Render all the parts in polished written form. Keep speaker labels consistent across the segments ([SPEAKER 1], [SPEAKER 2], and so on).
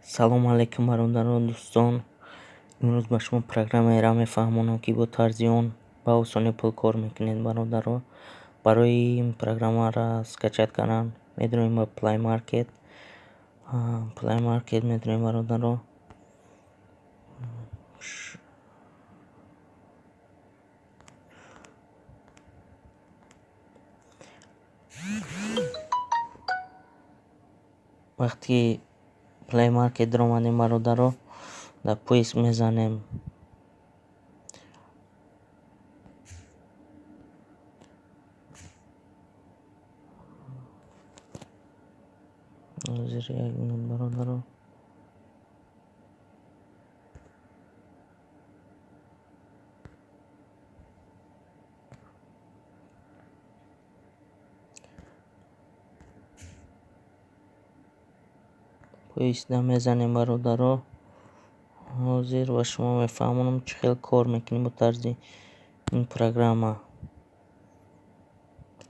[SPEAKER 1] Салому алайкум, бародарон, дӯстон. Имрӯз ба шумо программаеро мефаҳмонам, ки бо тарзи он ба осонӣ пул кор мекунед, бародаро. Барои ин программаро скачать кардан медароем ба Play Market. Play Market медароем, бародаро. Вақте ки Play Market даромадем, бародаро, дар поиск мезанем ҳозир, як минут, бародаро. Поискда мезанем, бародаро. Ҳозир ба шумо мефаҳмонам, чӣ хел кор мекунем бо тарзи ин программа.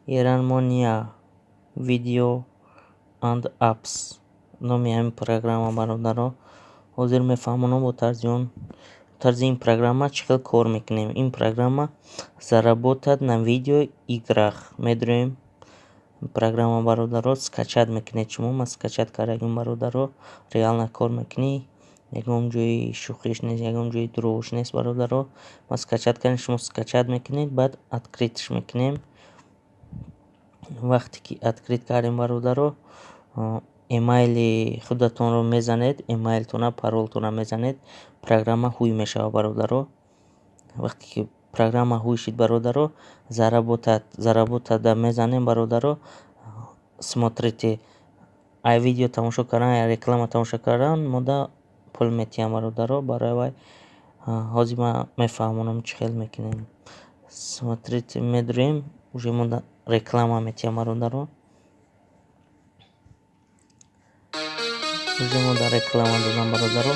[SPEAKER 1] Earn Money Video and Apps номи ҳамин программа, бародаро. Ҳозир мефаҳмонам, бо тарзи он, тарзи ин программа чӣ хел кор мекунем. Ин программа заработать на видео играх. Медароем программа, бародаро, скачать мекунед шумо. Ман скачать кардагим, бародаро. Реально кор мекунӣ, ягон ҷои шӯхиш нест, ягон ҷои дурӯғш нест, бародаро. Ман скачать кардем, шумо скачать мекунед, баъд открытьш мекунем. Вақте ки открыть кардем, бародаро, эмайли худатонро мезанед, эмайлтона, паролтона мезанед, программа ҳуй мешавад, бародаро. Вақте ки программа ҳуй шид, бародаро, заработать мезанем, бародаро. Смотрите, ай видео тамошо кардан, ай реклама тамошо кардан мода пул метиҳам, бародаро. Барои вай ҳозир ман мефаҳмонам, чӣ хел мекунем. Смотрите медурем, уже мода реклама метиҳам, бародаро. Уже мода реклама додам, бародаро.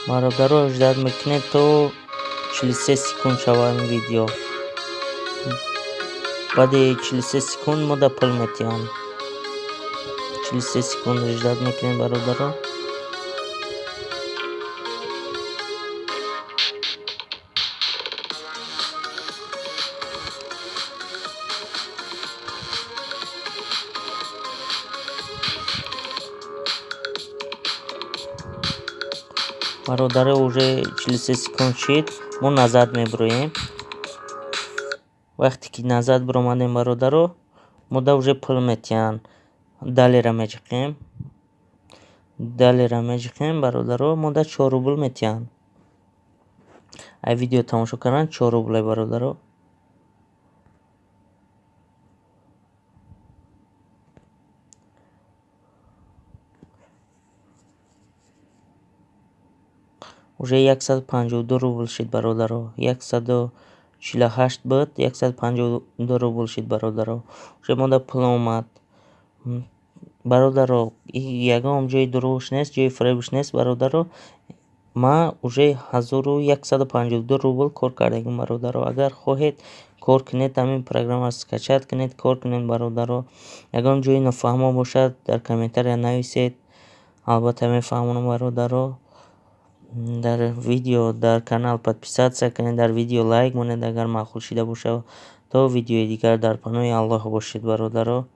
[SPEAKER 1] Бародаро, ждать мекунед, то 43 секунд шавад ин видео. Баъди 43 секунд мода пул метиҳанд. 43 секунд ждать мекунем, бародаро. Бародаро, уже 43 секунд шид, мо назад мебуроем. Вақте ки назад биромадем, бародаро, мода уже пул метиҳанд. Далееро меҷиқем, далееро меҷиқем, бародаро, мода 4 рубл метиҳанд. Ай видео тамошо кардан 4 рубле, бародаро. Уже 152 рубл шид, бародаро. 148 буд, 152 рубл шид, бародаро. Уже мода пул омад, бародаро. Ягон ҷои дурӯғш нест, ҷои фиребш нест, бародаро. Ман уже 1152 рубл кор кардагим, бародаро. Агар хоҳед, кор кунед, ҳамин программаро скачать кунед, кор кунед, бародаро. Ягон ҷои нофаҳмо бошад, дар комментария нависед, албатта мефаҳмонам, бародаро. Дар видео, дар канал подписаться кунед, дар видео лайк монед, агар маъқул шида бошад. То видеои дигар дар паноҳи Аллоҳ бошед, бародаро.